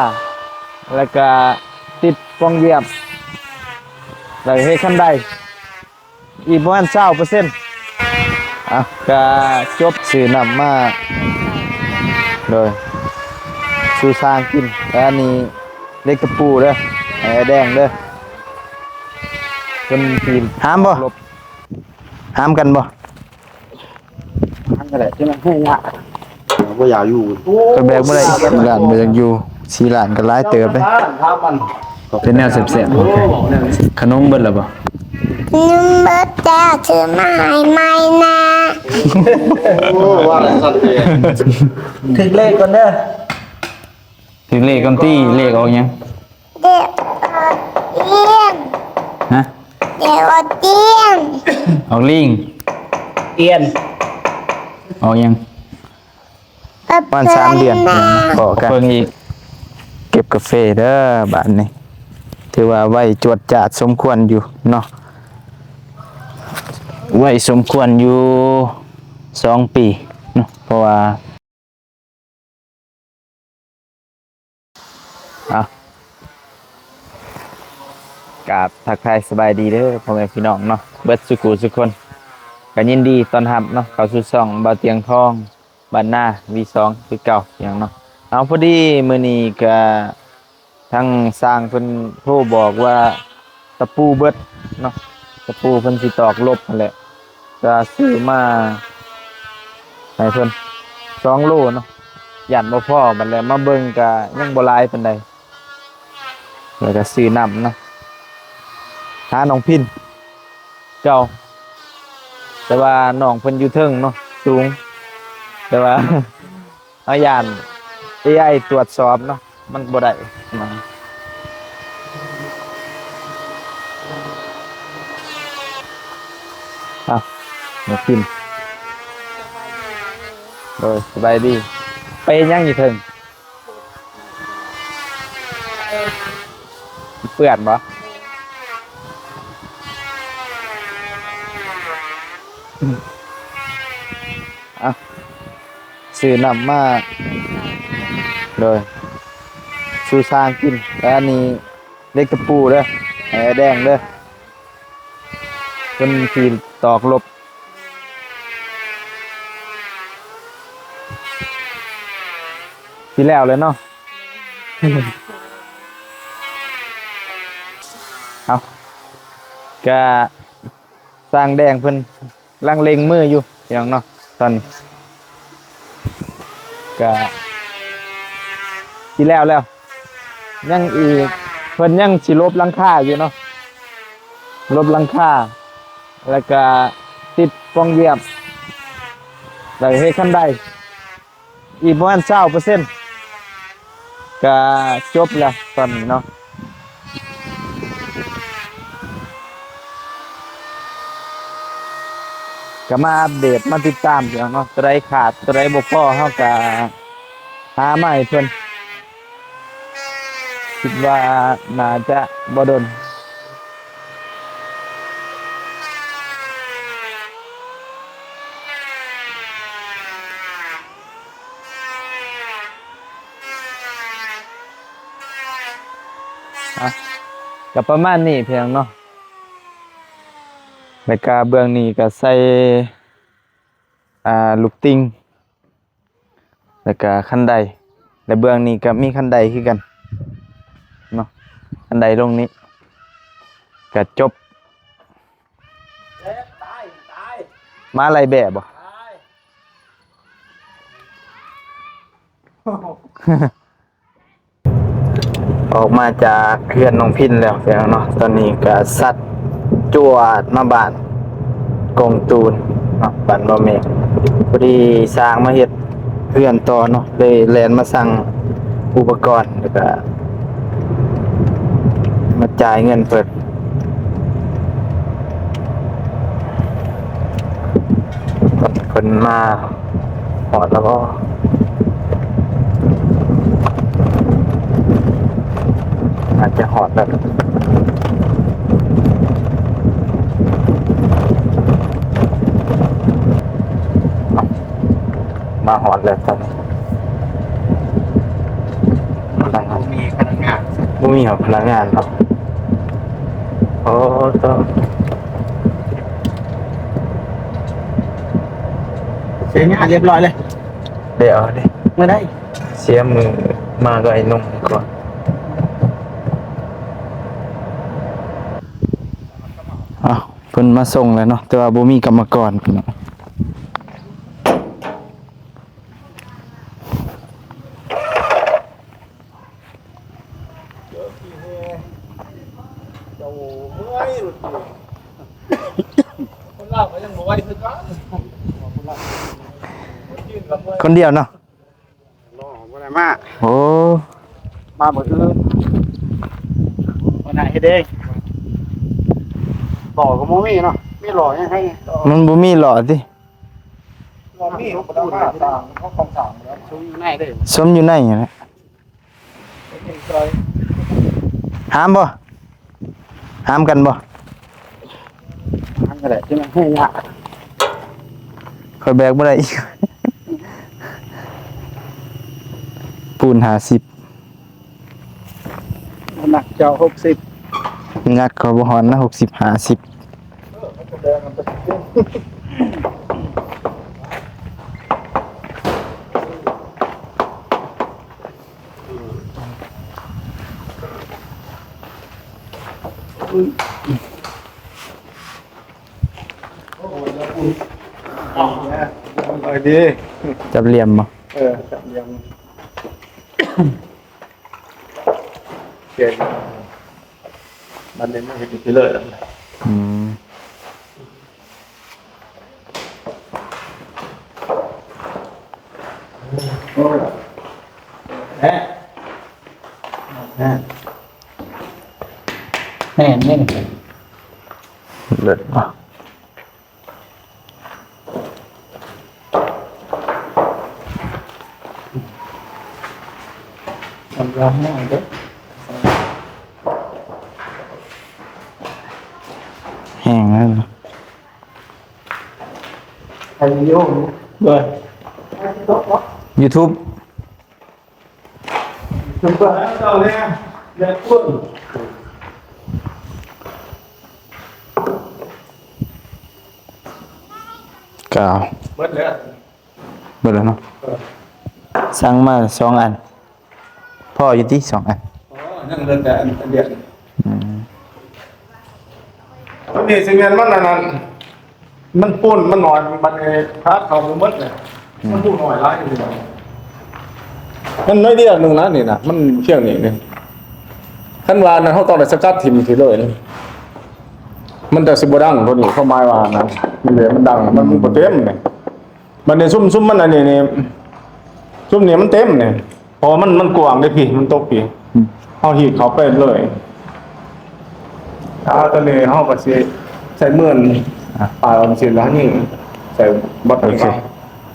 ແລ້ວກະຕິດປ່ອງຢຽບ ແລ້ວເຮັດຄັນໄດ ອີກປະມານຊາວເປີເຊັນ. ອ່ະ ກະຈົບ ຊື້ນ້ຳມາ ໂດຍ ສູ່ຊ່າງກິນ. ແລ້ວອັນນີ້ເຫຼັກຕະປູເດີ ໃຫ້ອ້າຍແດງເດີ ເພິ່ນຊິຫ້າມບໍ່? ຫ້າມກັນບໍ່? ມັນກໍແຫຼະ ທີ່ມັນໃຫ້ຍາກ ບໍ່ຢາກຢູ່ ກໍແບກບໍ່ໄດ້ ຫຼານບໍ່ຢາກຢູ່ ສີ່ລ້ານກໍຫຼາຍເຕີບເດ້. ເປັນແນວແຊບໆ ຂະໜົມເບິດແລ້ວບໍ່? ຂະໜົມເບິດແລ້ວ ຊື້ມາໃຫ້ໃໝ່ແດ່. ໂອ້ ວ່າແລ້ວຊັ້ນເດ ຖືກເລກກ່ອນເດີ ຖືກເລກກ່ອນຕິ. ເລກອອກຫຍັງ? ເດ ອອກອີງ. ຮະ? ເດ ອອກອີງ. ອອກລີງ. ອຽນ. ອອກຫຍັງ? ປະມານສາມເດືອນ ພໍ້ກັນ. ເບິ່ງອີກ ເກັບກາເຟເດີບາດນີ້ ຖືວ່າໄວຈວດຈາດສົມຄວນຢູ່ເນາະ ໄວສົມຄວນຢູ່ ສອງປີເນາະ ເພາະວ່າ ເອົາ ກາບທັກທາຍສະບາຍດີເດີພໍ່ແມ່ພີ່ນ້ອງເນາະ ເບິດສູ່ຜູ້ສູ່ຄົນ ກໍຍິນດີຕ້ອນຮັບເນາະ ເຂົ້າສູ່ຊ່ອງບ່າວຕຽງທອງ ບ້ານນາ ວີສອງ ຄືເກົ່າ ພີ່ນ້ອງເນາະ. ເອົາ ພໍດີມື້ນີ້ກໍ ທາງຊ່າງເພິ່ນໂທບອກວ່າຕະປູເບິດເນາະ ຕະປູເພິ່ນຊິຕອກລົບຫັ້ນແຫຼະ ກໍຊື້ມາໃຫ້ເພິ່ນສອງໂລເນາະ ຢ້ານບໍ່ພໍບັດແລ້ວ ມາເບິ່ງກໍຍັງບໍ່ຫຼາຍປານໃດ ແລ້ວກໍຊື້ນ້ຳເນາະ ຫານ້ອງພິນເກົ່າ ແຕ່ວ່ານ້ອງເພິ່ນຢູ່ເທິງເນາະ ສູງ ແຕ່ວ່າ ເຮົາຢ້ານເອໄອຕວດສອບເນາະ ມັນບໍ່ໄດ້ນະ. ເອົາ ມາກິນ ໂດຍ ສະບາຍດີ ໄປເຮັດຫຍັງຢູ່ເທິງ? ເປື້ອນບໍ່? ເອົາ ຊື້ນ້ຳມາ ໂດຍ ສູ່ຊ່າງກິນ. ແລ້ວອັນນີ້ເຫຼັກຕະປູເດີ ໃຫ້ອ້າຍແດງເດີ ເພິ່ນຊິຕອກລົບ ຊິແລ້ວແລ້ວເນາະ. ເອົາ ກະຊ່າງແດງເພິ່ນກຳລັງເລັ່ງມືຢູ່ພີ່ນ້ອງເນາະ ຕອນນີ້ກະຊິແລ້ວແລ້ວ ຍັງອີກ ເພິ່ນຍັງຊິລົບຫຼັງຄາຢູ່ເນາະ ລົບຫຼັງຄາ ແລ້ວກະຕິດປ່ອງຢຽບ ແລ້ວເຮັດຄັນໄດ ອີກປະມານຊາວເປີເຊັນ ກະຈົບແລ້ວຕອນນີ້ເນາະ ກະມາອັບເດດ ມາຕິດຕາມຢູ່ເນາະ ໂຕໃດຂາດ ໂຕໃດບໍ່ພໍ ເຮົາກະຫາມາໃຫ້ເພິ່ນ. ຄິດວ່າໜ້າຈະບໍ່ດົນ ອ່ະ ກໍປະມານນີ້ພຽງເນາະ ແລ້ວກະເບື້ອງນີ້ກໍໃສ່ ອ່າ ລູກຕິ່ງ ແລ້ວກະຄັນໄດ ແລະ ເບື້ອງນີ້ກໍມີຄັນໄດຄືກັນເນາະ ຄັນໄດລົງນີ້ ກະຈົບ. ມາໄລ່ແບະບໍ່? ອອກມາຈາກເຮືອນນ້ອງພິນແລ້ວເນາະ ຕອນນີ້ກະສັດຈວດມາບ້ານກົງຕູນເນາະ ບ້ານບໍ່ແມ່ນ ພໍດີຊ່າງມາເຮັດເຮືອນຕໍ່ເນາະ ເລີຍແລ່ນມາສັ່ງອຸປະກອນ ແລ້ວກະມາຈ່າຍເງິນເພິ່ນ. ເພິ່ນມາຮອດແລ້ວບໍ່? ອາດຈະຮອດແລ້ວ ມາຮອດແລ້ວຕອນນີ້ ມາໄດ້ແລ້ວ. ພະນັກງານ ບໍ່ມີຫອດພະນັກງານເນາະ. ໂອ້ ໂຕ ເສຍຫຍ້າຮຽບຮ້ອຍເລີຍ. ແລ້ວເດ້ ມື້ໃດ? ເສຍມື້ມາກັບໄອ້ນົງກ່ອນ. ອ້າວ ເພິ່ນມາສົ່ງແລ້ວເນາະ ແຕ່ວ່າບໍ່ມີກຳມະກອນພີ່ນ້ອງ. ຄົນດຽວເນາະ. ບໍ່ໄດ້ມາ. ໂອ້ ມາມື້ອື່ນ. ບໍ່ໄດ້ເຮັດເອງ. ຫຼໍ່ກໍບໍ່ມີເນາະ. ມີຫຼໍ່ຍັງໃຫ້. ມັນບໍ່ມີຫຼໍ່ຕິ. ຫຼໍ່ມີ ບໍ່ໄດ້ມາ. ສ້າງເຂົາຂອງສ້າງແລ້ວ. ຊຸມຢູ່ໃນເດ້. ຊຸມຢູ່ໃນຫັ້ນແຫຼະ. ຫາມບໍ່? ຫາມກັນບໍ່? ຫາມກໍໄດ້ ຈັ່ງໃຫ້ຍາກ. ຂ້ອຍແບກບໍ່ໄດ້ອີກ. ປູນຫ້າສິບ. ນ້ຳໜັກເຈົ້າຫົກສິບ. ນ້ຳໜັກຂ້ອຍບໍ່ຮອດນະ ຫົກສິບ ຫ້າສິບ. ສະບາຍດີ. ຈັບຫຼ່ຽມບໍ່? ເອີ ຈັບຫຼ່ຽມ. ເກັ່ງ. ມັນເປັນເຮັດຢູ່ພີ້ເລີຍ. ອືມ. ແຮະ ແຮະ ແມ່ນນີ້. ເລີດບໍ່? ມັນລຳໜ້ອຍເດ້. ແຫ້ງແລ້ວ. ຖ່າຍວິດີໂອຢູ່. ໂດຍ. ຢູທູບ. ເຈົ້າແນ່ ແບບຄົນ ກາວ ເບິດແລ້ວ. ເບິດແລ້ວເນາະ. ເອີ ສັ່ງມາສອງອັນ ພໍຢູ່ຕິ ສອງອັນ. ອໍ ຍັງເຫຼືອແຕ່ອັນດຽວ. ອືມ. ອັນນີ້ຊິແມ່ນມັນອັນນັ້ນ ມັນປູນມັນໜ້ອຍ ບັດນີ້ພາດເຂົ້າບໍ່ໝົດເລີຍ. ອືມ. ມັນປູນໜ້ອຍຫຼາຍຢູ່. ມັນໜ້ອຍດຽວໜຶ່ງນະນີ້ນະ ມັນພຽງນີ້ນີ້. ຄັນວ່າອັນນັ້ນ ເຮົາຕ້ອງໄດ້ສະກັດຖິ້ມທີເລີຍ. ມັນຈະຊິບໍ່ດັງໂຕນີ້ ຄວາມໝາຍວ່ານະ ມັນເດ ມັນດັງ ມັນບໍ່ເຕັມນີ້. ບັດນີ້ຊຸມ ຊຸມມັນອັນນີ້ນີ້ ຊຸມນີ້ມັນເຕັມນີ້ ເພາະວ່າມັນ ມັນກວ້າງເດ້ພີ່ ມັນຕົກພີ້. ອືມ. ເຮົາຮີດເຂົ້າໄປເລີຍ. ອ່າ ຕອນນີ້ເຮົາກໍຊິໃຊ້ມືນີ້ ອ່ະ ປາດອອກຊິແລ້ວນີ້ ໃສ່ບັດ ໂອເຄ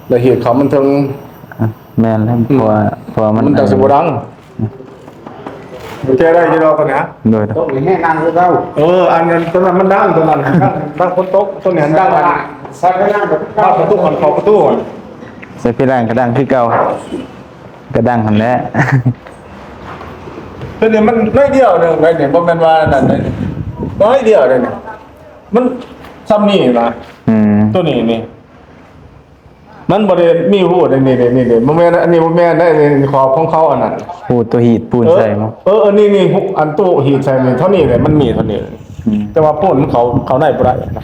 ແລ້ວຮີດເຂົ້າມັນເຖິງ. ອ່ະ ແມ່ນແລ້ວ ອືມ ເພາະວ່າ ເພາະວ່າມັນ ມັນຈັ່ງຊິບໍ່ດັງ. ແກ້ໄດ້ຢູ່ດອກຕົວນີ້. ໂດຍ. ຕົກໃຫ້ນັ່ງຄືເກົ່າ. ເອີ ອັນນັ້ນຕົວນັ້ນມັນດັງ ຕົວນັ້ນດັງ ດັງຝົນຕົກ ຕົວນີ້ດັງ ໃສ່ໄປນັ່ງ ບານປະຕູ ອັນເຂົ້າປະຕູ ໃສ່ພີ້ຫຼັງກໍດັງຄືເກົ່າ ກໍດັງຫັ້ນແຫຼະ. ຕົວນີ້ມັນໜ້ອຍດຽວໜຶ່ງເດ້ນີ້ ບໍ່ແມ່ນວ່ານັ້ນເດ້ ໜ້ອຍດຽວເດ້ນີ້ ມັນຊ່ຳນີ້ນະ. ອືມ. ຕົວນີ້ນີ້ ມັນບໍ່ໄດ້ມີຮູດ ນີ້ ນີ້ ນີ້ ນີ້ ບໍ່ແມ່ນ ອັນນີ້ບໍ່ແມ່ນໄດ໋ ນີ້ຂອບຂອງເຂົາອັນນັ້ນ ຮູດຕົວຮີດປູນໃສ່. ເອີ ເອີ ນີ້ ນີ້ ອັນຕູ້ຮີດໃສ່ນີ້ ເທົ່ານີ້ແຫຼະ ມັນມີເທົ່ານີ້. ອືມ. ແຕ່ວ່າປູນມັນເຂົ້າ ເຂົ້າໃນບໍ່ໄດ້ນະ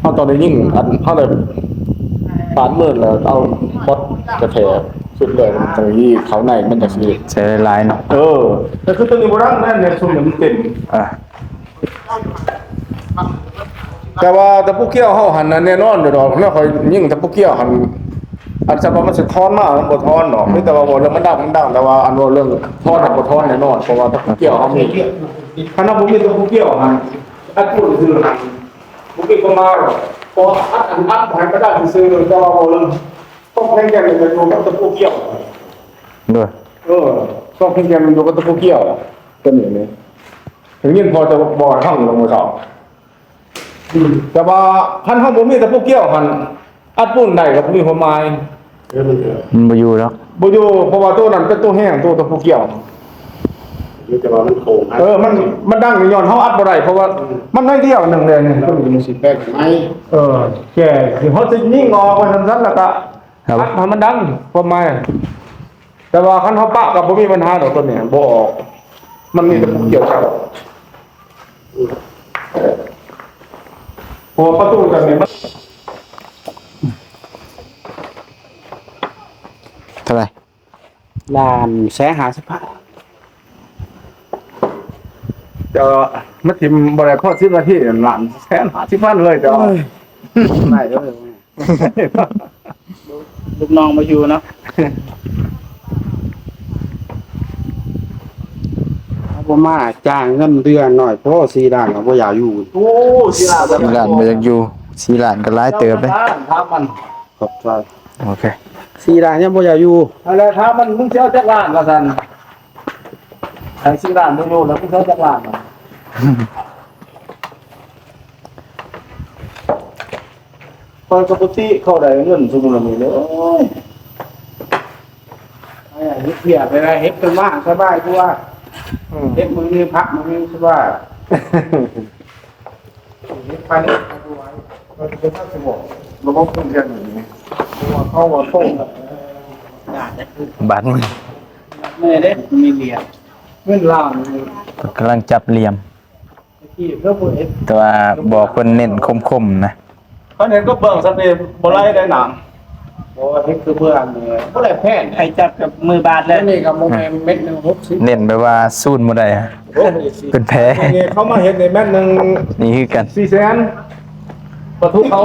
ເຮົາຕ້ອງໄດ້ຍິງ ອັນ ເຮົາໄດ້ປາດມືແລ້ວເອົາບອດກະແທກສຸດເລີຍ ມັນຕ້ອງຮີດເຂົ້າໃນ ມັນຈັ່ງຊິ ໃສ່ຫຼາຍໆເນາະ. ເອີ ແຕ່ຄືຕົວນີ້ບໍ່ດັງນະ ໃນຊຸມນີ້ມັນເຕັມ. ອ່າ. ແຕ່ວ່າຕະປູກ່ຽວເຮົາຫັ້ນນະ ແນ່ນອນຢູ່ດອກ ແນວຂ້ອຍຍິງຕະປູກ່ຽວຫັ້ນ ອັນສຳລັບມັນຊິຖອນມາ ມັນບໍ່ຖອນດອກ. ອືມ. ມີແຕ່ວ່າເວົ້າເລື່ອງມັນດັງ ມັນດັງ ແຕ່ວ່າອັນເວົ້າເລື່ອງຖອນຫັ້ນບໍ່ຖອນແນ່ນອນ ເພາະວ່າຕະປູກ່ຽວເຮົາມີ. ຄັນເຮົາບໍ່ມີຕະປູກ່ຽວຫັ້ນ ອັດປູນຊື່ຫັ້ນ ບໍ່ມີຄວາມໝາຍດອກ ເພາະວ່າອັດ ອັດ ອັດໃຫ້ມັນດັງຊື່ ແຕ່ວ່າເວົ້າເລື່ອງຄວາມແຂງແກ່ນມັນຢູ່ກັບຕະປູກ່ຽວ. ໂດຍ. ເອີ ຄວາມແຂງແກ່ນມັນຢູ່ກັບຕະປູກ່ຽວ ຕົວນີ້ນີ້. ໄດ້ຍິນພໍ່ເຈົ້າເວົ້າໃຫ້ຟັງຢູ່ມື້ເຊົ້າ. ອືມ. ແຕ່ວ່າຄັນເຮົາບໍ່ມີຕະປູກ່ຽວຫັ້ນ ອັດປູນໄດ້ກໍບໍ່ມີຄວາມໝາຍ. ເອີ ມັນ ມັນບໍ່ຢູ່ດອກ. ບໍ່ຢູ່ ເພາະວ່າໂຕນັ້ນເປັນໂຕແຮງ ໂຕຕະປູກ່ຽວ. ແຕ່ວ່າມັນໂຄ້ງ ເອີ ມັນ ມັນດັງຍ້ອນເຮົາອັດບໍ່ໄດ້ ເພາະວ່າ ອືມ ມັນໜ້ອຍດຽວໜຶ່ງເດ້ນີ້ ມັນຊິແປກໃໝ່ ເອີ ແກ່ ເຮົາຊິຍິງອອກວ່າຊັ້ນໆ ແລ້ວກໍ ອັດໃຫ້ມັນດັງ ຄວາມໝາຍ ແຕ່ວ່າຄັນເຮົາປະກໍບໍ່ມີບັນຫາດອກ ຕົວນີ້ບໍ່ອອກ ມັນມີແຕ່ຜູ້ກ່ຽວເຈົ້າ ເພາະວ່າປະຕູຕົວນີ້ມັນ ເທົ່າໃດ? ລ້ານແສນຫ້າສິບພັນ ເຈົ້າມາຖິ້ມບໍ່ໄດ້ພໍສິບນາທີ ລ້ານແສນຫ້າສິບພັນເລີຍເຈົ້າ ໂອ້ຍ ໄດ້ເລີຍ ລູກນ້ອງມາຢູ່ເນາະ ເອົາບໍ່ມາຈ້າງເງິນເດືອນໜ້ອຍພໍ ສີ່ລ້ານກໍບໍ່ຢາກຢູ່ ໂອ້ ສີ່ລ້ານ ສີ່ລ້ານບໍ່ຢາກຢູ່ ສີ່ລ້ານກໍຫຼາຍເຕີບເດ້ ຖາມມັນ ຂອບໃຈ ໂອເຄ ສີ່ລ້ານຍັງບໍ່ຢາກຢູ່ ຫັ້ນແຫຼະ ຖາມມັນ ມຶງຊິເອົາຈັກລ້ານວ່າຊັ້ນ ໃຫ້ສີ່ລ້ານບໍ່ຢູ່ແລ້ວ ມຶງຊິເອົາຈັກລ້ານ ເພິ່ນກໍບໍ່ຕິເຂົ້າໄດ້ເງິນຊຸມມື້ນີ້ເດ້ ໂອ້ຍ ເຮັດວຽກໄດ້ ເຮັດຂຶ້ນມາສະບາຍກວ່າ ອືມ ເຮັດມື້ນີ້ພັກມື້ນີ້ສະບາຍ ເຮັດໄປເຮັດໄປ ບໍ່ໄຫວ ເພິ່ນເປັນນັກສະບອກ ລະບົບໂຮງຮຽນນີ້ ເພາະວ່າເຂົາວ່າໂຕ ບາດມື ແມ່ເດ້ ມີຫຼຽນ ເງິນລ້ານ ເພິ່ນກຳລັງຈັບຫຼ່ຽມ ແຕ່ວ່າບອກເພິ່ນເນັ້ນຄົມໆນະ ເຂົາເນັ້ນກໍເບິ່ງຊັ້ນເດ ບໍ່ໄຫຼໄດ້ນາງ ບໍ່ເຮັດຄືເບື້ອງນີ້ ບໍ່ໄດ້ແພງ ໃຫ້ຈັບກັບມືບາດແລ້ວ ນີ້ກໍບໍ່ແມ່ນເມັດໜຶ່ງຫົກສິບ ເນັ້ນແບບວ່າສູນບໍ່ໄດ້ ໂອ້ຍ ເປັນແຜ ນີ້ເຂົາມາເຮັດໃນແມັດໜຶ່ງ ນີ້ຄືກັນ ສີ່ແສນ ປະທຸເຂົາ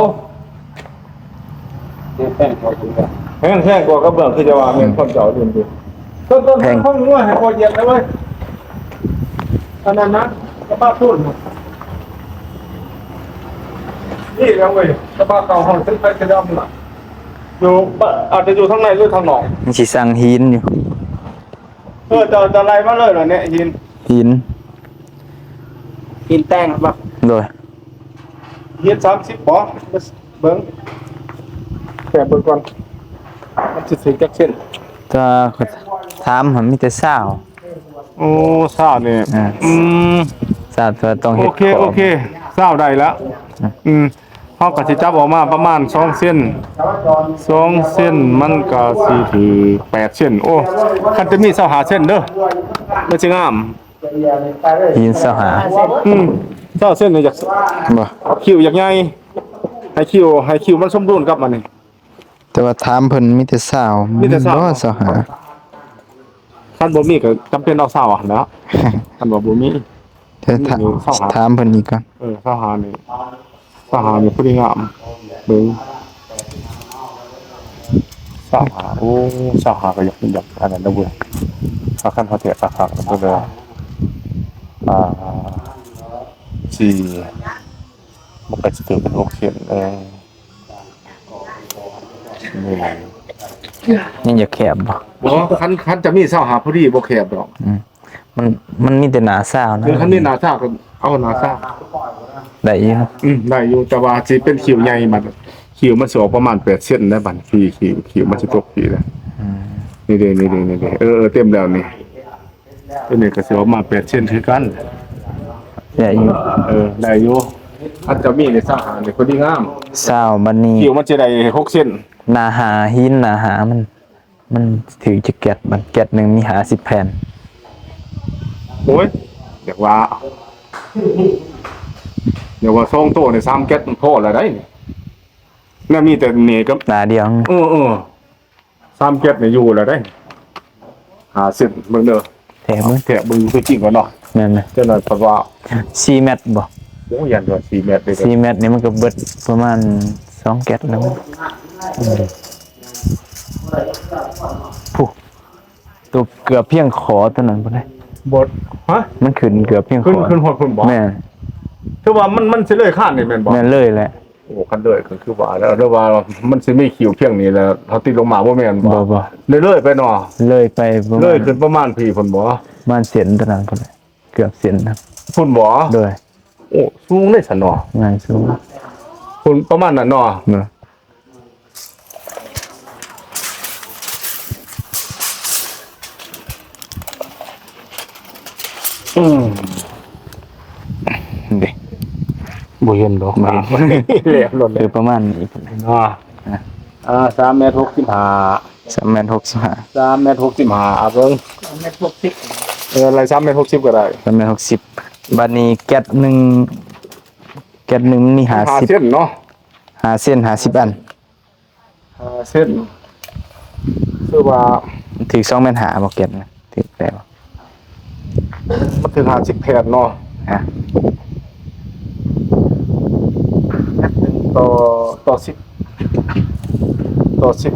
ແພງ ແພງກວ່າກະເບື້ອງ ຄືຈະວ່າແມ່ນຄວາມເຈົ້າເລື່ອງຢູ່ ເພິ່ນ ເພິ່ນ ເພິ່ນເອົາງົວໃຫ້ຂ້ອຍຢຽບໄດ້ເວີຍ ອັນນັ້ນນະ ກະບະປູນ ນີ້ແຫຼະເວີຍ ກະບະເກົ່າເຮົາ ເຊິ່ງໃຜຈະໄດ້ເອົາມາ ຢູ່ ອາດຈະຢູ່ທາງໃນ ຫຼືທາງນອກ ມັນຊິສັ່ງຫີນຢູ່ ເອີ ເຈົ້າ ເຈົ້າໄລ່ມາເລີຍລະແນະຫີນ ຫີນ ຫີນແຕ່ງບໍ່? ໂດຍ ເຮັດສາມສິບບໍ່? ເບິ່ງ ແກະເບິ່ງກ່ອນ ມັນຊິຖືກຈັກເສັ້ນ? ແຕ່ວ່າຂ້ອຍຖາມຫັ້ນມີແຕ່ຊາວ ໂອ້ ຊາວນີ້ ອ່າ ອືມ ຊາວ ແຕ່ວ່າຕ້ອງເຮັດ ໂອເຄ ໂອເຄ ຊາວໄດ້ລະ ອ່າ ອືມ ເຮົາກໍຊິຈັບອອກມາປະມານສອງເຊັນ ສອງເຊັນ ມັນກໍຊິຖືກແປດເຊັນ ໂອ້ ຄັນຈະມີຊາວຫ້າເຊັນເດີ ມັນຊິງາມ ຫີນຊາວຫ້າ ອືມ ຊາວເຊັນນີ້ຢາກ ບໍ່ ຄິ້ວຢາກໃຫຍ່ ໃຫ້ຄິ້ວ ໃຫ້ຄິ້ວມັນສົມດຸນກັບອັນນີ້ ແຕ່ວ່າຖາມເພິ່ນມີແຕ່ຊາວ ມີແຕ່ຊາວ ບໍ່ ຊາວຫ້າ ຄັນບໍ່ມີກໍຈຳເປັນເອົາຊາວຫັ້ນແຫຼະ ຄັນວ່າບໍ່ມີ ແຕ່ຖາມ ມີຊາວຫ້າ ຖາມເພິ່ນອີກກ່ອນ ເອີ ຊາວຫ້ານີ້ ຊາວຫ້ານີ້ພໍດີງາມ ເບິ່ງ ຊາວຫ້າ ໂອ້ ຊາວຫ້າກໍຢາກ ຢາກອັນນັ້ນນະເວີຍ ຖ້າຄັນເຮົາແທະຄັກໆ ເບິ່ງເດີ ອ່າ ສີ່ ມັນກໍຊິຖືເປັນຫົກເຊັນ ເອີ ນີ້ ຍັງຢາກແຄບບໍ່? ບໍ່ ຄັນ ຄັນຈະມີຊາວຫ້າພໍດີ ບໍ່ແຄບດອກ ອືມ ມັນ ມັນມີແຕ່ໜ້າຊາວນະ ເອີ ຄັນມີໜ້າຊາວກໍເອົາໜ້າຊາວ ໄດ້ຢູ່ ອືມ ໄດ້ຢູ່ ແຕ່ວ່າຊິເປັນຄິ້ວໃຫຍ່ ບັດຄິ້ວມັນຊິອອກປະມານແປດເຊັນໄດ໋ ບັດ ທີ່ ທີ່ ຄິ້ວມັນຊິຕົກພີ້ແລ້ວ ອືມ ນີ້ເດ້ ນີ້ເດ້ ນີ້ເດ້ ເອີ ເອີ ເຕັມແລ້ວນີ້ ຕົວນີ້ກໍຊິອອກມາແປດເຊັນຄືກັນ ໄດ້ຢູ່ ເອີ ໄດ້ຢູ່ ຄັນຈະມີນີ້ຊາວຫ້ານີ້ພໍດີງາມ ຊາວ ບັດນີ້ ຄິ້ວມັນຊິໄດ້ຫົກເຊັນ ໜ້າຫ້າ ຫີນໜ້າຫ້າມັນ ມັນຖືກຈັກແກັດ ບັດແກັດໜຶ່ງມີຫ້າສິບແຜ່ນ ໂອ້ຍ ຢາກວ່າ ຢາກວ່າສອງໂຕນີ້ ສາມແກັດມັນພໍແລ້ວໄດ໋ນີ້ ແນວມີແຕ່ເນກັບໜ້າດຽວ ເອີ ເອີ ສາມເຈັດນີ້ຢູ່ແລ້ວເດ້ ຫ້າເຊັນເບິ່ງເດີ ແທະເບິ່ງ ແທະເບິ່ງຕົວຈິງກ່ອນເນາະ ແມ່ນໆ ຈັກໜ້ອຍເພິ່ນວ່າ ສີ່ແມັດບໍ່? ໂອ້ ຢ້ານວ່າສີ່ແມັດເດ້ ສີ່ແມັດນີ້ມັນກໍເບິດປະມານສອງແກັດແລ້ວ ອືມ ຜູ້ ຕົວເກືອບພຽງຂໍຕົວນັ້ນພຸ້ນເດ້ ບໍ່ ຮະ ມັນຂຶ້ນເກືອບພຽງຂໍ ຂຶ້ນ ຂຶ້ນຮອດພຸ້ນບໍ່? ແມ່ນ ຄືວ່າມັນ ມັນຊິເລີຍຄານນີ້ແມ່ນບໍ່? ແມ່ນ ເລີຍແຫຼະ ໂອ້ ຄັນເລີຍກໍຄືວ່າແລ້ວ ຫຼືວ່າມັນຊິມີຄິ້ວພຽງນີ້ແຫຼະ ເຮົາຕິດລົງມາບໍ່ແມ່ນບໍ່? ບໍ່ ບໍ່ ເລີຍ ເລີຍໄປເນາະ ເລີຍໄປປະມານ ເລີຍຂຶ້ນປະມານພີ້ພຸ້ນບໍ່? ປະມານເສັ້ນຕົວນັ້ນພຸ້ນແຫຼະ ເກືອບເສັ້ນນະ ພຸ້ນບໍ່? ໂດຍ ໂອ້ ສູງເດ້ຊັ້ນເນາະ ແມ່ນ ສູງ ພຸ້ນປະມານນັ້ນເນາະ ໂດຍ. ອືມ ເດ້ ບໍ່ເຫັນດອກ ບໍ່ເຫັນ ແຫຼມໂລດ ເອີ ປະມານນີ້ພຸ້ນເນາະ. ອ່າ ສາມແມັດຫົກສິບຫ້າ ສາມແມັດຫົກສິບຫ້າ ສາມແມັດຫົກສິບຫ້າ ເອົາເບິ່ງ ສາມແມັດຫົກສິບ ເອີ ໄລ່ສາມແມັດຫົກສິບກໍໄດ້ ສາມແມັດຫົກສິບ. ບາດນີ້ແກັດໜຶ່ງ ແກັດໜຶ່ງມັນມີຫ້າສິບ ຫ້າເຊັນເນາະ ຫ້າເຊັນ ຫ້າສິບອັນ ຫ້າເຊັນ ຄືວ່າ ຖືກສອງແມັດຫ້າບໍ່ ແກັດນະ ຖືກແລ້ວ ມັນຖືກຫ້າສິບແຜ່ນເນາະ ຮະ ແມັດໜຶ່ງຕໍ່ ຕໍ່ສິບ ຕໍ່ສິບ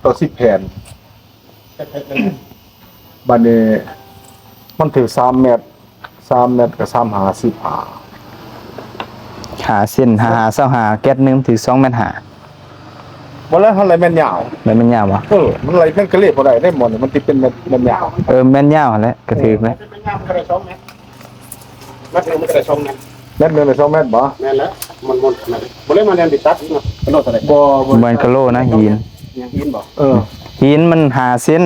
ຕໍ່ສິບແຜ່ນ. ບາດນີ້ມັນຖືກສາມແມັດ ສາມແມັດກໍສາມຫ້າສິບຫ້າ ຫ້າເຊັນ ຫ້າຫ້າຊາວຫ້າ ແກັດໜຶ່ງມັນຖືກສອງແມັດຫ້າ ບໍ່ແລ້ວ ຫັ້ນໄລ່ແມັດຍາວ ໄລ່ແມັດຍາວບໍ່? ເອີ ມັນໄລ່ແມັດກະເລດບໍ່ໄດ້ເດ້ ໝໍນີ້ມັນຕິດເປັນແມັດ ແມັດຍາວ ເອີ ແມ່ນຍາວຫັ້ນແຫຼະ ກະຖືກແຫຼະ ແມັດໜຶ່ງມັນກໍໄດ້ສອງແມັດ ແມັດໜຶ່ງມັນກໍໄດ້ສອງແມັດ ແມັດໜຶ່ງໄດ້ສອງແມັດບໍ່? ແມ່ນແລ້ວ ມັນ ມັນ ບໍ່ໄດ້ມາແນວຕິດຕັດເນາະ ກະໂລເທົ່າໃດ? ບໍ່ ບໍ່ແມ່ນກະໂລນະ ຫີນ ຫຍັງຫີນບໍ່? ເອີ ຫີນມັນຫ້າເຊັນ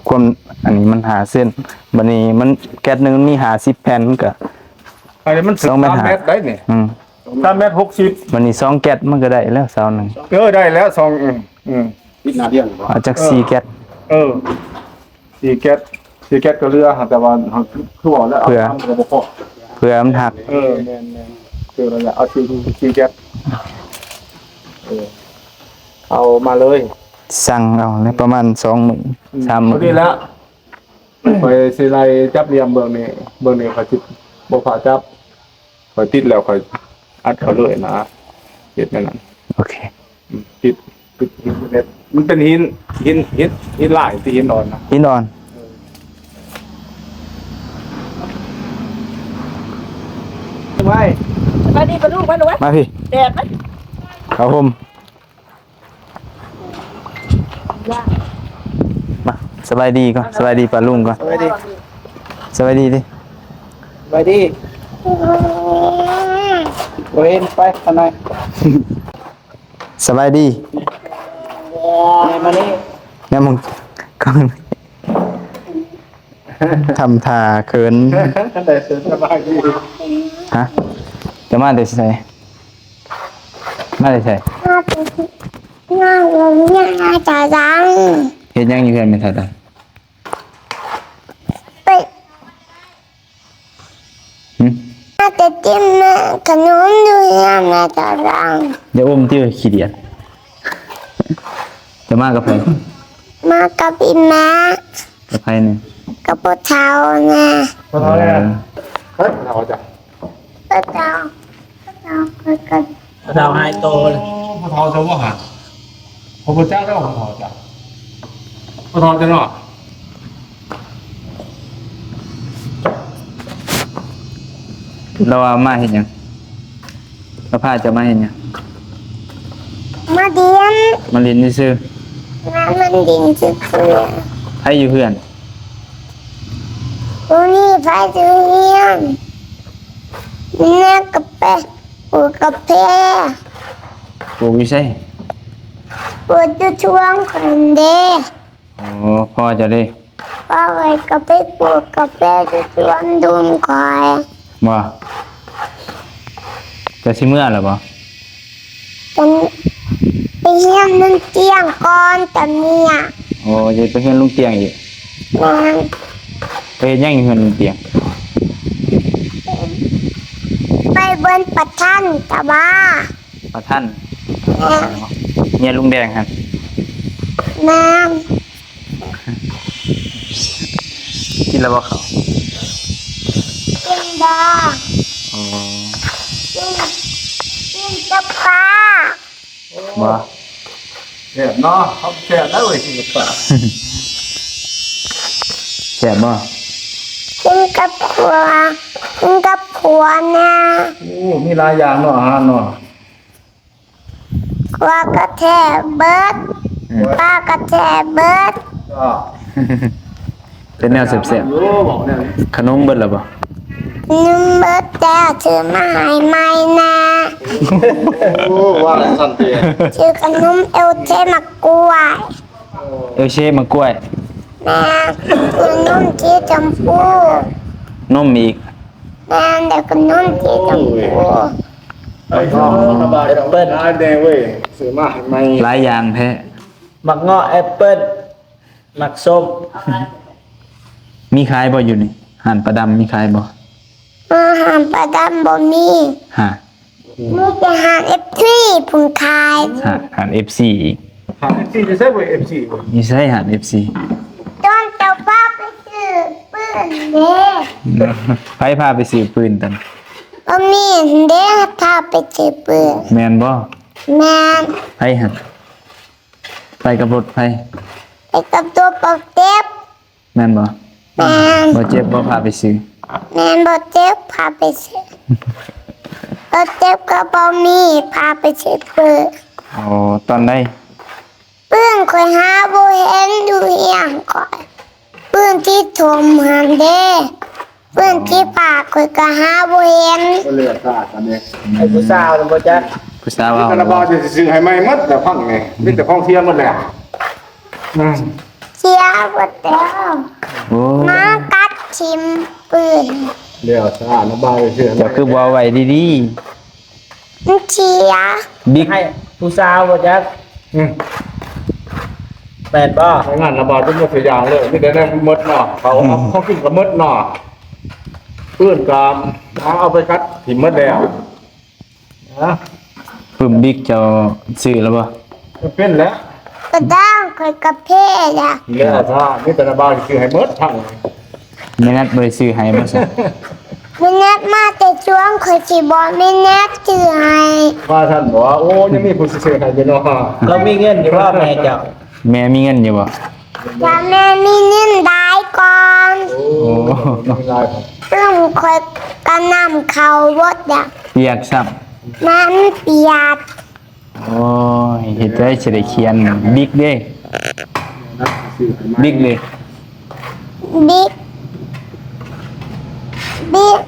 ຄວາມ ອັນນີ້ມັນຫ້າເຊັນ ບາດນີ້ມັນ ແກັດໜຶ່ງມັນມີຫ້າສິບແຜ່ນ ມັນກະ ອັນນີ້ມັນສອງແມັດ ສາມແມັດໄດ້ນີ້ ອືມ ສາມແມັດຫົກສິບ ບາດນີ້ສອງແກັດມັນກະໄດ້ແລ້ວຊາວໜຶ່ງ ເອີ ໄດ້ແລ້ວສອງ ອືມ ອືມ ຕິດໜ້າດຽງບໍ່? ເອົາຈັກສີ່ແກັດ ເອີ ສີ່ແກັດ ສີ່ແກັດກໍເຫຼືອ ແຕ່ວ່າຄືວ່າແລ້ວ ເພື່ອ ເອົາມັນກໍບໍ່ພໍ ເພື່ອມັນຫັກ ເອີ ແມ່ນໆ ຄືວ່າແລ້ວ ເອົາສີ່ ສີ່ແກັດ ເອີ ເອົາມາເລີຍ ສັ່ງເອົາໃນປະມານສອງມື້ ອືມ ສາມມື້ ພໍດີແລ້ວ ຂ້ອຍຊິໄລ່ຈັບຫຼ່ຽມເບື້ອງນີ້ ເບື້ອງນີ້ຂ້ອຍຊິບໍ່ພາຈັບ ຂ້ອຍຕິດແລ້ວຂ້ອຍອັດເຂົ້າເລີຍນະ ເຮັດແນວນັ້ນ ໂອເຄ ອືມ ຕິດ ຕິດຫີນເລັກ ມັນເປັນຫີນ ຫີນ ຫີນ ຫີນລາຍ ທີ່ຫີນອ່ອນນະ ຫີນອ່ອນ ໄວ້ ສະບາຍດີປ້າລຸງ ມາລູກເອີຍ ມາພີ້ ແດດມັນ ເຂົ້າຮົ່ມ ມາ ສະບາຍດີກ່ອນ ສະບາຍດີປ້າລຸງກ່ອນ ສະບາຍດີ ສະບາຍດີຕິ ສະບາຍດີ ບໍ່ເຫັນ ໄປຂ້າງໃນ ສະບາຍດີ ມານີ້ ແນມມອງກ້ອງ ທຳທ່າເຂີນ ໄດ້ ສະບາຍດີ ຮະ ຈະມາແຕ່ໃສ? ມາແຕ່ໃສ? ມາແຕ່ ມາແຕ່ ມາແຕ່ ເຮັດຫຍັງຢູ່ເຮືອນແມ່ເຖົ້າຕາ? ໄປ ຫຶ? ມາແຕ່ກິນຂະໜົມຢູ່ເຮືອນແມ່ເຖົ້າຕາ. ຢ່າອົມຕິ ຂີ້ດຽດ. ຈະມາກັບໃຜ? ມາກັບອີ່ແມ່. ກັບໃຜແດ່? ກັບພໍ່ເຖົ້າແດ່. ພໍ່ເຖົ້າແດ່. ເອີ ເຮີ້ຍ ພໍ່ເຖົ້າເຈົ້າ ພໍ່ເຖົ້າ ພໍ່ເຖົ້າຄືກັນ ພໍ່ເຖົ້າຫາຍໂຕເລີຍ. ໂອ້ ພໍ່ເຖົ້າເຈົ້າບໍ່ຫາ? ຂ້ອຍບໍ່ຈັກດອກ ພໍ່ເຖົ້າເຈົ້າ ພໍ່ເຖົ້າເຈົ້າເນາະ. ລາວວ່າມາເຮັດຫຍັງ? ລາວພາເຈົ້າມາເຮັດຫຍັງ? ມາຫຼິ້ນ ມາຫຼິ້ນຊື່ໆ. ມາ ມາຫຼິ້ນຊື່ໆ. ໃຜຢູ່ເຮືອນ? ບໍ່ມີໃຜຢູ່ເຮືອນ. ແມ່ກໍໄປປູກກາແຟ. ປູກຢູ່ໃສ? ປູກຢູ່ສວນຂ້ອຍເດ້. ໂອ້ ພໍ່ເຈົ້າເດ້? ພໍ່ຂ້ອຍກໍໄປປູກກາແຟຢູ່ສວນລຸງຂ້ອຍ. ບໍ່? ເຈົ້າຊິເມືອແລ້ວບໍ່? ໄປ ໄປເຮືອນລຸງຕຽງກ່ອນຕອນນີ້. ໂອ້ ຈະໄປເຮືອນລຸງຕຽງອີກ? ແມ່ນ. ໄປເຮັດຫຍັງຢູ່ເຮືອນລຸງຕຽງ? ໄປເບິ່ງປາທັນຕາບ້າ. ປາທັນ? ແມ່ນ. ເມຍລຸງແດງຫັ້ນ? ແມ່ນ. ກິນແລ້ວບໍ່ເຂົ້າ? ກິນແລ້ວ. ອໍ ກິນ ກິນກັບປາ. ບໍ່? ແຊບເນາະ ເຂົ້າແຊບແລ້ວເວີຍ ກິນກັບປາ. ແຊບບໍ່? ກິນກັບຂົ້ວ ກິນກັບຂົ້ວນະ. ໂອ້ ມີຫຼາຍຢ່າງເນາະ ອາຫານເນາະ. ຂົ້ວກໍແຊບເບີດ. ເອີ ປາກໍແຊບເບີດ. ເອີ ເປັນແນວແຊບໆ. ຂະໜົມເບິດແລ້ວບໍ່? ຂະໜົມເບິດແລ້ວ ຊື້ມາໃຫ້ໃໝ່ແດ່. ໂອ້ ວ່າຊັ້ນຕິ. ຊື້ຂະໜົມເອວເຊໝາກກ້ວຍ. ເອວເຊໝາກກ້ວຍ. ແມ່ ຂະໜົມສີຊົມພູ. ນົມອີກ. ແມ່ນ ແລ້ວກໍນົມທີ່ຊຳພູ. ໂອ້ຍ ໄປຊື້ໜໍ່ໄມ້ແດ່ເວີຍ ຊື້ມາໃຫ້ໃໝ່. ຫຼາຍຢ່າງແທ້. ໝາກເງາະ ແອັບເປິ້ນ ໝາກສົ້ມ. ມີຂາຍບໍ່ຢູ່ນີ້? ຮ້ານປ້າດຳມີຂາຍບໍ່? ເອີ ຮ້ານປ້າດຳບໍ່ມີ. ຮະ? ມີແຕ່ຮ້ານເອັບຊີພຸ້ນຂາຍ. ຮະ? ຮ້ານເອັບຊີອີກ. ຮ້ານເອັບຊີຢູ່ໃສເວີຍ? ເອັບຊີຢູ່ໃສຮ້ານເອັບຊີ? ຕອນເຈົ້າພາໄປຊື້ປືນເດ້. ໃຜພາໄປຊື້ປືນຕອນ? ບໍ່ມີເດ້ ພາໄປຊື້ປືນ. ແມ່ນບໍ່? ແມ່ນ. ໃຜຫັ້ນ? ໄປກັບລົດໃຜ? ໄປກັບລົດບັກເຈັບ. ແມ່ນບໍ່? ແມ່ນ. ບໍ່ເຈັບບໍ່ພາໄປຊື້? ແມ່ນ ບໍ່ເຈັບພາໄປຊື້. ບໍ່ເຈັບກໍບໍ່ມີພາໄປຊື້ປືນ. ອໍ ຕອນໃດ? ປືນຂ້ອຍຫາບໍ່ເຫັນຢູ່ເຮືອນຂ້ອຍ. ປືນທີ່ຖົມຫັ້ນເດ້. ເພິ່ນທີ່ຝາກຂ້ອຍກໍຫາບໍ່ເຫັນ. ເຫຼືອຊາດອັນນີ້ ໃຫ້ຜູ້ສາວນະບໍ່ຈັກ. ຜູ້ສາວເອົາ ມີແຕ່ລະບ່າວຊິຊື້ໃຫ້ໃໝ່ໝົດແລ້ວ ພັງນີ້ ມີແຕ່ຂອງເສຍໝົດແລ້ວ. ອືມ ເສຍໝົດແລ້ວ. ໂອ້ ມາກັດຖິ້ມປືນ. ແລ້ວຊາດລະບ່າວຊິຊື້ໃຫ້ໃໝ່. ເຈົ້າຄືບໍ່ເອົາໄວ້ດີໆ? ມັນເສຍ. ບິກ ໃຫ້ຜູ້ສາວບໍ່ຈັກ. ອືມ ແມ່ນບໍ່? ທາງນັ້ນລະບ່າວຈົນໝົດທຸກຢ່າງເລີຍ ມີແຕ່ແນວໝົດເນາະ ເຂົາເອົາ ອືມ ຂອງກິນກໍໝົດເນາະ. ເພື່ອນກໍມາເອົາໄປກັດຖິ້ມໝົດແລ້ວ. ນະ ປຶ້ມ ບິກເຈົ້າຊື້ແລ້ວບໍ່? ກໍເປັນແລ້ວ ກະດ້າງຂ້ອຍກະເພລະ. ແລ້ວຊະ ມີແຕ່ລະບ່າວຊິຊື້ໃຫ້ໝົດທັງ. ແມ່ນັດບໍ່ໄດ້ຊື້ໃຫ້ບໍ່ຊະ? ແມ່ນັດມາແຕ່ສວນ ຂ້ອຍຊິບອກແມ່ນັດຊື້ໃຫ້. ວ່າຊັ້ນບໍ? ໂອ້ ຍັງມີຜູ້ຊິຊື້ໃຫ້ຢູ່ເນາະ. ລາວມີເງິນຢູ່ບໍ່ແມ່ເຈົ້າ? ແມ່ມີເງິນຢູ່ບໍ່? ຖ້າແມ່ມີເງິນຫຼາຍກ່ອນ. ໂອ້ ໂອ້ ມີຫຼາຍ. ເອີ ຂ້ອຍກະນຳເຂົ້າເບິດລະ. ປຽກຊ້ຳ. ແມ່ນປຽກ. ໂອ້ຍ ເຮັດໃດຊິໄດ້ຂຽນ ບິກເດ້ ບິກເດ້ ບິກ ບິກ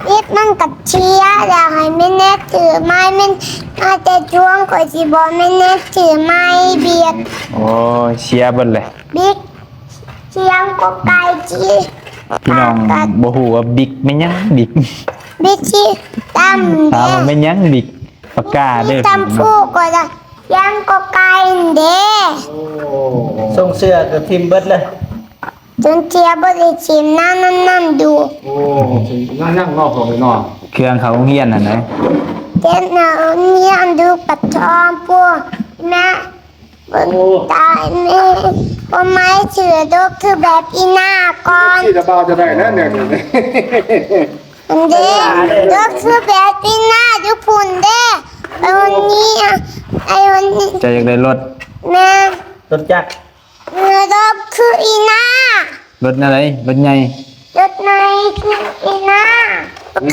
ບິກມັນກະເສຍແລ້ວ ໃຫ້ແມ່ແນດຊື້ໃໝ່. ແມ່ນມາແຕ່ຊ່ວງ ຂ້ອຍຊິບອກແມ່ແນດຊື້ໃໝ່ ບິກ. ໂອ້ຍ ເສຍເບິດແຫຼະ ບິກ. ສຽງກໍໄກ່ຈີ ພີ່ນ້ອງບໍ່ຮູ້ວ່າບິກແມ່ນຫຍັງ ບິກ ບິກຊິຕຳ ຖາມວ່າແມ່ນຫຍັງບິກ ປາກກາເດີ ຕຳຜູ້ກໍໄດ້ ສຽງກໍໄກ່ເດ້. ໂອ້ ສົ່ງເສື້ອກໍຖິ້ມເບິດເລີຍ ຈົນເສື້ອບໍ່ໄດ້ຖິ້ມ ນຳ ນຳ ນຳຢູ່. ໂອ້ ຍັງ ຍັງເນາະ ພໍ່ແມ່ເນາະ ເຄື່ອງເຂົ້າໂຮງຮຽນຫັ້ນນະ ເຄື່ອງເຂົ້າໂຮງຮຽນຢູ່ກະທອງພຸ້ນ ແມ່. ໂອ້ ຕາຍແມ່ ບໍ່ໄໝ້ ຊື່ດົກຄືແບບອີ່ໜ້າກ່ອນ ຊື່ລະບ່າວຈະໄດ້ແລ້ວແນວນີ້ ອັນເດ້ ດົກຄືແບບອີ່ໜ້າຢູ່ພຸ້ນເດ້. ໄອ້ຄົນນີ້ ໄອ້ຄົນນີ້ ເຈົ້າຢາກໄດ້ລົດ ແມ່ນ ລົດຈັກ ເອີ ດົກຄືອີ່ໜ້າ ລົດແນວໃດ? ລົດໃຫຍ່ ລົດໃຫຍ່ຄືອີ່ໜ້າ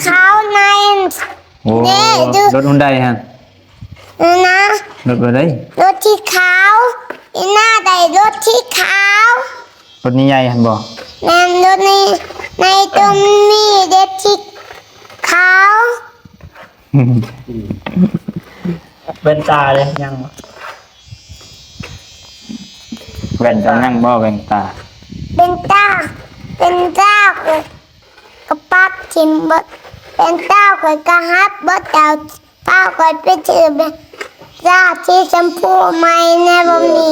ຂາວໃນ ໂອ້ ເດ້ ລົດຮຸນໃດຫັ້ນ ເອີ ນະ ລົດແບບໃດ? ລົດທີ່ຂາວ ອີ່ໜ້າໄດ້ລົດທີ່ຂາວ ລົດໃຫຍ່ໆຫັ້ນບໍ? ແມ່ນ ລົດໃນ ໃນຕົວມີເດັດທີ່ຂາວ. ແວ່ນຕາເດ້ ຍັງບໍ່? ແວ່ນເຈົ້າຍັງບໍ່ ແວ່ນຕາ? ແວ່ນຕາ ແວ່ນຕາ ກະປັກຖິ້ມເບິດ ແວ່ນຕາຂ້ອຍກະຫັກເບິດແລ້ວ ພາຂ້ອຍໄປຊື້ແວ່ນຕາສີຊຳພູໃໝ່ແດ່ ບໍ່ມີ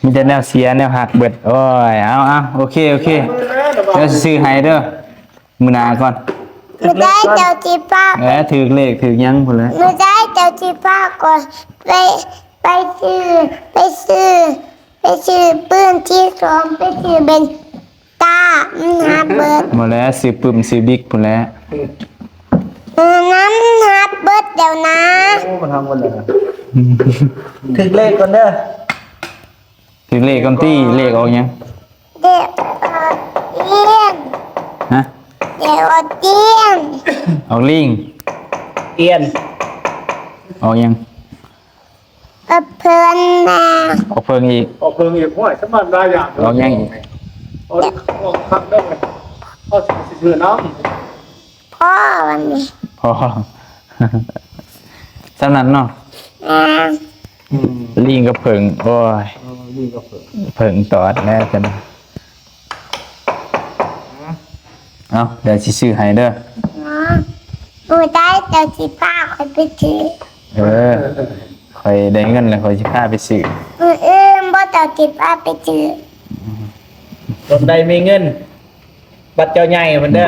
ມີແຕ່ແນວເສຍແນວຫັກເບິດ. ໂອ້ຍ ເອົາ ເອົາ ໂອເຄ ໂອເຄ ດຽວຊິຊື້ໃຫ້ເດີ ມື້ໜ້າກ່ອນ ມື້ໃດເຈົ້າຊິພາ ເອີ ຖືກເລກຖືກຫຍັງພຸ້ນແຫຼະ ມື້ໃດເຈົ້າຊິພາຂ້ອຍໄປ ໄປຊື້ ໄປຊື້ ໄປຊື້ປືນທີ່ສອງ ໄປຊື້ແວ່ນຕາ ມັນຫັກເບິດ ບໍ່ແລ້ວ ຊື້ປຶ້ມ ຊື້ບິກພຸ້ນແຫຼະ ເອີ ມັນຫັກເບິດແລ້ວນະ. ໂອ້ ມັນຫັກເບິດແລ້ວນະ ຖືກເລກກ່ອນເດີ ຖືກເລກກ່ອນຕິ ເລກອອກຫຍັງ? ເດກອອກອຽນ ຮະ? ເດກອອກອຽນ ອອກລີງ ອຽນ ອອກຫຍັງ? ອອກເຜິ້ງນະ ອອກເຜິ້ງອີກ ອອກເຜິ້ງອີກ ໂອ້ຍ ສະມາດຫຼາຍຢ່າງ ອອກຫຍັງອີກ? ອອກ ອອກຄັກເດີ ເຮົາຊິຊື້ນຳ ພໍວັນນີ້ ພໍ ສ່ຳນັ້ນເນາະ ແມ່ນ ອືມ ລີງກັບເຜິ້ງ ໂອ້ຍ ເອີ ເຜິ້ງຕອດແລ້ວຈັ່ງ. ເອົາ ດຽວຊິຊື້ໃຫ້ເດີ. ມື້ໃດເຈົ້າຊິພາຂ້ອຍໄປຊື້? ເອີ ຂ້ອຍໄດ້ເງິນແລ້ວ ຂ້ອຍຊິພາໄປຊື້. ມື້ອື່ນບໍ່ ເຈົ້າຊິພາໄປຊື້. ຕອນໃດມີເງິນ ບັດເຈົ້າໃຫຍ່ພຸ້ນເດີ.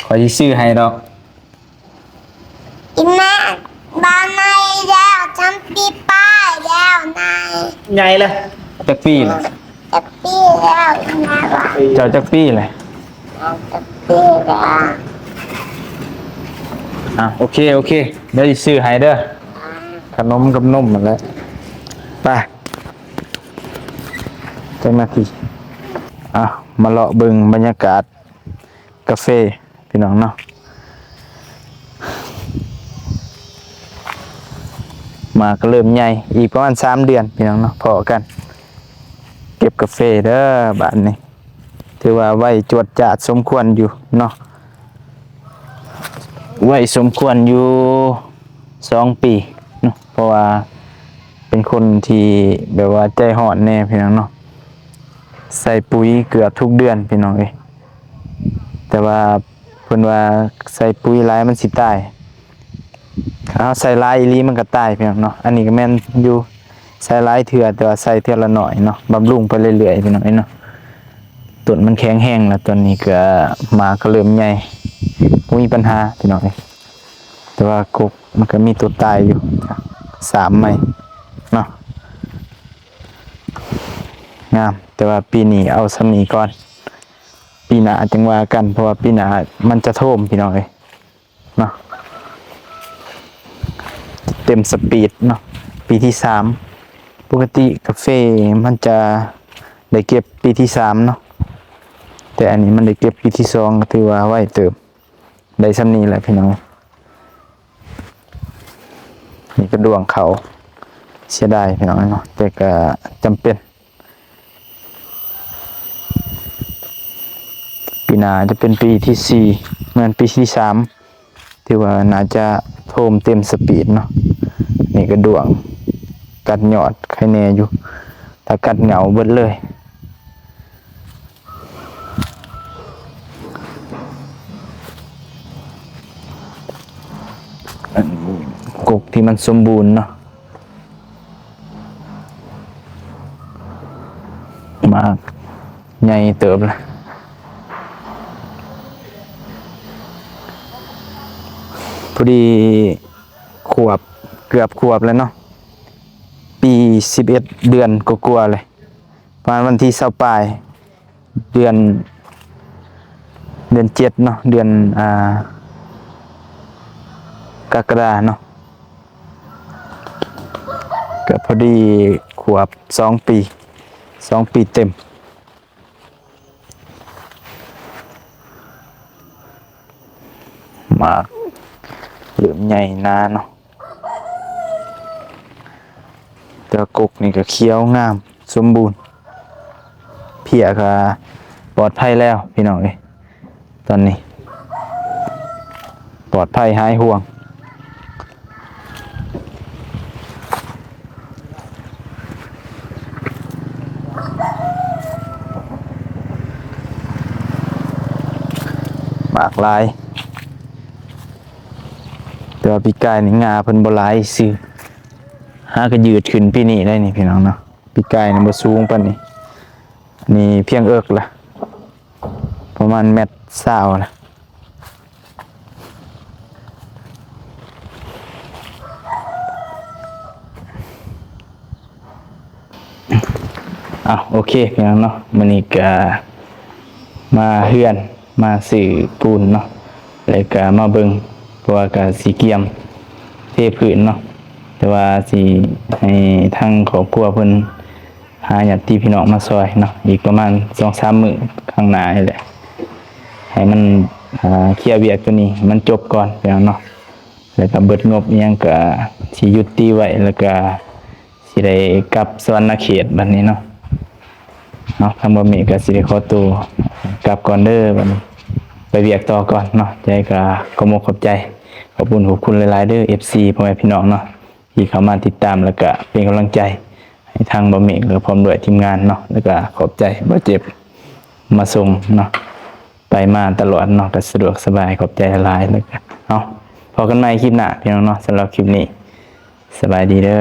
ຂ້ອຍຊິຊື້ໃຫ້ດອກ. ອີແມ່ ບ້ານໃຫຍ່ແລ້ວ ສາມປີປາຍແລ້ວນາຍ. ໃຫຍ່ແລ້ວ. ຈັກປີແລ້ວ? ຈັກປີແລ້ວອີແມ່ວ່າ. ເຈົ້າຈັກປີແລ້ວ? ຈັກປີແລ້ວ. ອ່ະ ໂອເຄ ໂອເຄ ດຽວຊິຊື້ໃຫ້ເດີ. ຂະໜົມກັບນົມຫັ້ນແຫຼະ. ໄປ ຈັກນາທີ. ອ່ະ ມາເລາະເບິ່ງບັນຍາກາດ ກາເຟພີ່ນ້ອງເນາະ. ໝາກກໍເລີ່ມໃຫຍ່ ອີກປະມານສາມເດືອນພີ່ນ້ອງເນາະ ພໍ້ກັນ. ເກັບກາເຟເດີບາດນີ້. ຖືວ່າໄວຈວດຈາດສົມຄວນຢູ່ເນາະ ໄວສົມຄວນຢູ່ສອງປີເນາະ ເພາະວ່າເປັນຄົນທີ່ແບບວ່າໃຈຮ້ອນແດ່ພີ່ນ້ອງເນາະ. ໃສ່ປຸ໋ຍເກືອບທຸກເດືອນພີ່ນ້ອງເອີຍ. ແຕ່ວ່າເພິ່ນວ່າໃສ່ປຸ໋ຍຫຼາຍມັນຊິຕາຍ. ເຮົາໃສ່ຫຼາຍອີ່ຫຼີມັນກໍຕາຍພີ່ນ້ອງເນາະ. ອັນນີ້ກໍແມ່ນຢູ່ ໃສ່ຫຼາຍເທື່ອ ແຕ່ວ່າໃສ່ເທື່ອລະໜ້ອຍເນາະ ບຳລຸງໄປເລື້ອຍໆ ພີ່ນ້ອງເອີຍເນາະ. ຕົ້ນມັນແຂງແຮງແລ້ວ ຕອນນີ້ກໍໝາກກໍເລີ່ມໃຫຍ່ ບໍ່ມີບັນຫາພີ່ນ້ອງເອີຍ. ແຕ່ວ່າກົກມັນກໍມີຕົວຕາຍຢູ່ ສາມໄມ້ເນາະ. ງາມ ແຕ່ວ່າປີນີ້ເອົາສ່ຳນີ້ກ່ອນ ປີໜ້າຈຶ່ງວ່າກັນ ເພາະວ່າປີໜ້າມັນຈະໂທມພີ່ນ້ອງເອີຍເນາະ. ເຕັມສະປີດເນາະ ປີທີສາມ. ປົກກະຕິກາເຟມັນຈະໄດ້ເກັບປີທີສາມເນາະ ແຕ່ອັນນີ້ມັນໄດ້ເກັບປີທີສອງ ກໍຖືວ່າໄວເຕີບ. ໄດ້ສ່ຳນີ້ແຫຼະພີ່ນ້ອງ. ນີ້ກະດ້ວງເຂົາ ເສຍດາຍພີ່ນ້ອງເນາະ ແຕ່ກະຈຳເປັນ. ປີໜ້າຈະເປັນປີທີສີ່ ແມ່ນປີທີສາມ ຖືວ່າໜ້າຈະໂທມເຕັມສະປີດເນາະ. ນີ້ກະດ້ວງກັດຍອດ ໄຄແນ່ຢູ່ ຖ້າກັດເຫງົາເບິດເລີຍ. ກົກທີ່ມັນສົມບູນເນາະ ໝາກໃຫຍ່ເຕີບລະ ພໍດີຂວບ ເກືອບຂວບແລ້ວເນາະ ປີສິບເອັດເດືອນກວ່າໆເລີຍ ປະມານວັນທີຊາວປາຍ ເດືອນ ເດືອນເຈັດເນາະ ເດືອນ ອ່າ ກໍລະກະດາເນາະ ກໍພໍດີຂວບສອງປີ ສອງປີເຕັມ. ໝາກເລີ່ມໃຫຍ່ໜາເນາະ ແຕ່ວ່າກົກນີ້ກໍຂຽວງາມສົມບູນ ເພຍກໍປອດໄພແລ້ວພີ່ນ້ອງເອີຍ. ຕອນນີ້ປອດໄພຫາຍຫ່ວງ ໝາກຫຼາຍ ແຕ່ວ່າປີກາຍນີ້ງາເພິ່ນບໍ່ຫຼາຍຊື່ ຫາກະຍືດຂຶ້ນປີນີ້ໄດ໋ນີ້ພີ່ນ້ອງເນາະ. ປີກາຍນີ້ບໍ່ສູງປານນີ້ ນີ້ພຽງເອິກລະ ປະມານແມັດຊາວລະ. ອ່ະ ໂອເຄ ພີ່ນ້ອງເນາະ ມື້ນີ້ກະມາເຮືອນ ມາຊື້ປູນເນາະ ແລ້ວກະມາເບິ່ງ ເພາະວ່າກະຊິກຽມເທພື້ນເນາະ ແຕ່ວ່າຊິໃຫ້ທາງຄອບຄົວເພິ່ນ ຫາຍາດຕິພີ່ນ້ອງມາຊ່ອຍເນາະ ອີກປະມານສອງສາມມື້ຂ້າງໜ້ານີ້ແຫຼະ ໃຫ້ມັນ ອ່າ ເຄຍວຽກໂຕນີ້ໃຫ້ມັນຈົບກ່ອນພີ່ນ້ອງເນາະ ແລ້ວກະເບິດງົບອີ່ຫຍັງກະຊິຢຸດຕິໄວ້ ແລ້ວກະຊິໄດ້ກັບສະຫວັນນະເຂດບັດນີ້ເນາະ. ເນາະ ທາງບ່າວເມກະຊິໄດ້ຂໍໂຕກັບກ່ອນເດີ ບັດນີ້ໄປວຽກຕໍ່ກ່ອນເນາະ. ຈັ່ງໃດກະຂໍມຸກຂອບໃຈ ຂອບຄຸນ ຂອບຄຸນຫຼາຍໆເດີ ເອັຟຊີ ພໍ່ແມ່ພີ່ນ້ອງເນາະ ທີ່ເຂົ້າມາຕິດຕາມ ແລ້ວກະເປັນກຳລັງໃຈ ມີທັງບ່າວເມກ ແລ້ວກໍພ້ອມດ້ວຍທີມງານເນາະ ແລ້ວກໍຂອບໃຈບ່າວເຈັບມາສົ່ງເນາະ ໄປມາຕະຫຼອດເນາະ ກໍສະດວກສະບາຍ ຂອບໃຈຫຼາຍໆ ແລ້ວກໍເນາະ ພໍ້ກັນໃໝ່ຄລິບໜ້າພີ່ນ້ອງເນາະ ສຳລັບຄລິບນີ້ ສະບາຍດີເດີ.